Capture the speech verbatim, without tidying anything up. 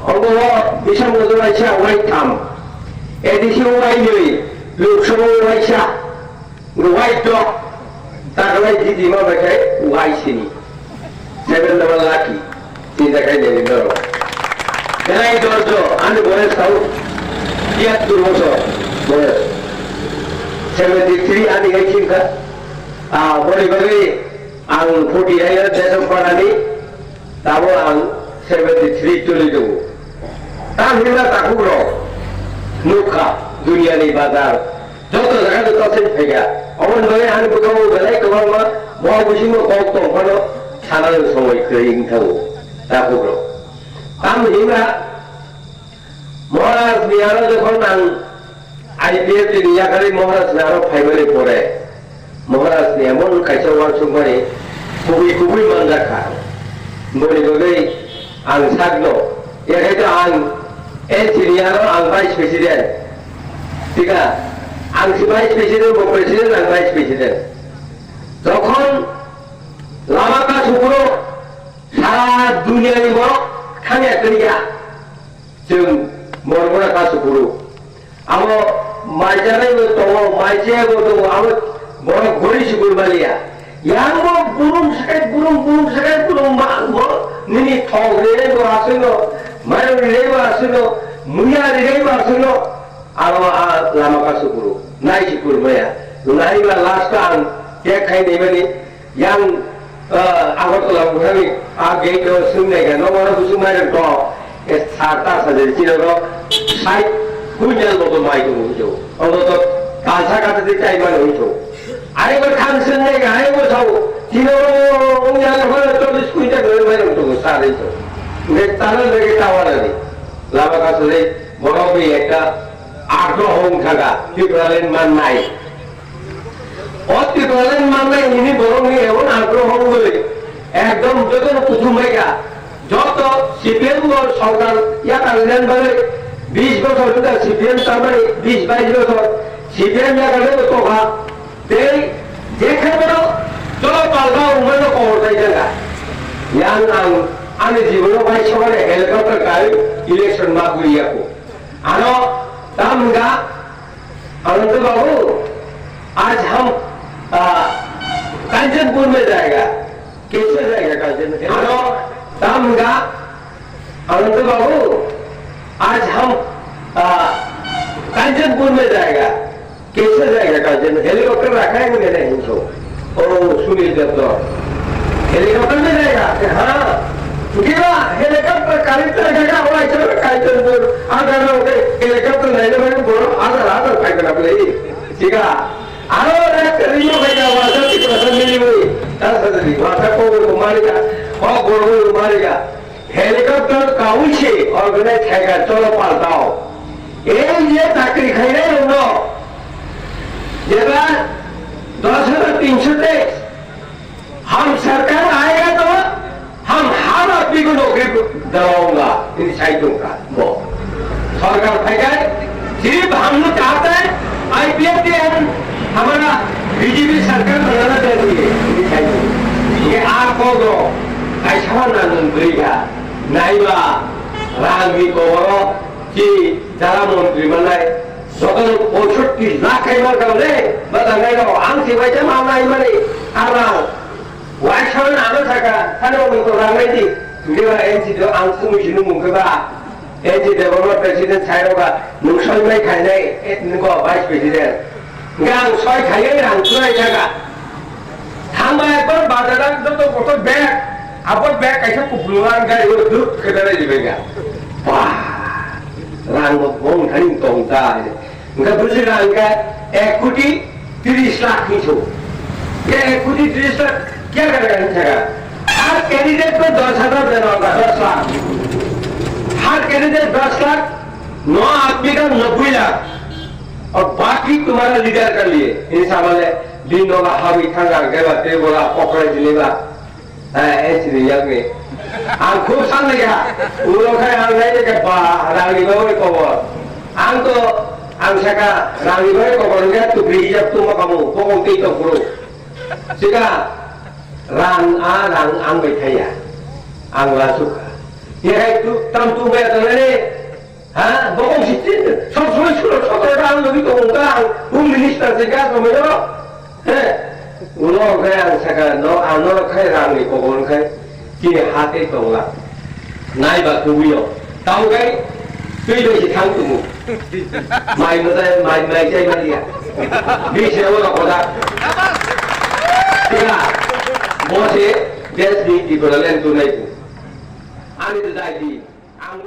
Obo o Bisham Gajor waisa waitham, A D C wainwi, Lok Sabha waisa, waidok, takalai G D ma bai khai waisini. Seven double lucky, chinta khai nini norok. Belai dorjo, ani boyes tau tiyattur bosor boyes. Seventy three ani hai chingkha. Ah, boni bagwi ang forty nine years date of birth ani, tabo ang seventy three choli tongo. Tam hinba takhuk rok nukha, duniani bazar, joto jaga joto se phaikha. Oboni bagwi ani bwkhango belai kwbangma, bo bisingo kok tong phano sanani somoi kwrwi wngthango takhuk rok. Tam hinba Maharaj ni aro jokhon ang I P F ni yakarwi Maharaj ni aro phaimani pore, Maharaj ni emon kaisa uansukmani kubui kubui manjakha. Boni bagwi ang sakno, yakhai to ang N C ni aro ang Vice President. Thik na? Ang si Vice President, bo President, ang Vice President. Jokhon lama kasu phuru sara duniani borok thangya kwrwikha. Chwng borok borok kasu phuru. Abo maijanaibo tongo, maichayabo tongo, abo borok gori se gori maliya. Yang bo burum sakai burum, burum sakai burum ma-, bo nini thok riraibo aswkno, mairung riraibo aswkno, muya riraibo aswkno, abo a lama kasu phuru. Nai se gori maya. Naiba last o ang tek khai naimani, Yang, eh, Agartala bwkhani a gate o swng nai kha, nogo oro bwswk mairok tok, eh, sar ta sajari chini oro sait quintal botol mai tongo hinwi. Obo to kansa kata tei chai mano hinwi. Ai bo thang swng nai kha, ai bo sao, chini oro wng ya le phano chollish quintal kwrwi mairok tongo, sar hinwi. Nge tala lege tawa nani. Lama kasu le borok ni ekta agroho wng thaka, Tipraland mannai. O Tipraland mannai hini borokni emon agroho wngwi ekdom jotono kuthum bai kha. Joto C P M bo sorkar yakar len bagwi bish bochor wngkha C P M tamani bish bais bochor C P M yakar len tokha. Tei jekhe bono cholo palka wngmano kobortai janga. Yang ang ani jibono bai somani helicopter kai election ma guri yaku. Ano tam wngkha Anand Babu, आज हम, आ, कंचनपुर में जाएगा। कैसे जाएगा कंचनपुर? हेलो, दामगा, अनंत बाबू, आज हम, आ, कंचनपुर में जाएगा। कैसे जाएगा कंचनपुर? हेलीकॉप्टर रखा है मैंने इनको। ओ, सुनील दत्त। हेलीकॉप्टर में जाएगा? हाँ। क्योंकि ना, हेलीकॉप्टर खरीदते रहेगा, वो ऐसे में कंचनपुर, अगर ना उठे, हेलीकॉप्टर नहीं लेगा, बोलो, आधा, आधा पैसा ना बोले। Chika, aro rek ringo khaida wasa ti prasad mili mui, ta sajadi, wasa ko ko marika, ko ko ko marika. Helicopter kawi se organize khaika cholo paltao. Ei je chakri khainai rokno, jeba dos hajar tinso teis, हम सरकार आएगा तो हम हर आदमी को नौकरी दिलाऊंगा, ini sai tongkha bo. सरकार phaikai, सिर्फ हम लोग चाहते हैं आईपीएफ के हम हमारा बीजेपी सरकार बनाना चाहिए, ini sai tongkha. Ye ako do, kaisa na nung beriga, naiba, rang ni koboro, si jara montri manai, sokol poisotti lakh kai man kau le, bata nai rok, ang si bai jama nai mani, arang, Waisano ano saka, sani bo nung rang nai di. Tini ba N C D o ang sumui sini mung khe ba. N C D o ba president sai rok ba, nung soi mai khai nai, eh, nung ko vice president. Hingke ang soi khai nai rang tunai saka. Thangba ekbar bazar ang joto kotor bag, abot bag kaisa kupulung ang gari o duk khe dalai di bega. Wah, rang bo bong thani tong ta. Hingke bwswk rang hingke ek koti tris lakh hinwi sio. Hingke ek koti tris lakh kya karega hinwi sakha? Har candidate ko dos hajar dena hoga, dos lakh. Har candidate dos lakh, no aadmi ka nobboi lakh. Aur baaki tumhara leader ka liye. Hinwi sa mane, din nogo habwi thangkha, hingke ba tei bola pokrai dinwi ba. Eh, eh, sini yang ni. Ang khub san lagi ha. Ulo khai ang nai lagi ba, rang ni bawa kobor. Ang to, ang saka, rang ni bawa kobor ni tu beri hijab tu makamu, pokok ti to guru. Sika, rang a, rang ang bai thaya. Ang la suka. Ye hai tu, tam tu ba ta ne. Ha, bokong si tin, sob somoi sulo sotro ta ang logi to ungka ang, home minister se ga somoi ro. He, ulo ga ang saka no, ano khai rang ni kokon khai, kini hate tongla. Nai ba kuwi yo. Tamo kai, tui bai si thang tumu. Mai no dai, mai, mai chai mali ya. Bi se o ko da. Tiga, mo se, des ni di ko len tu nai ku. Ani tu dai di. Ang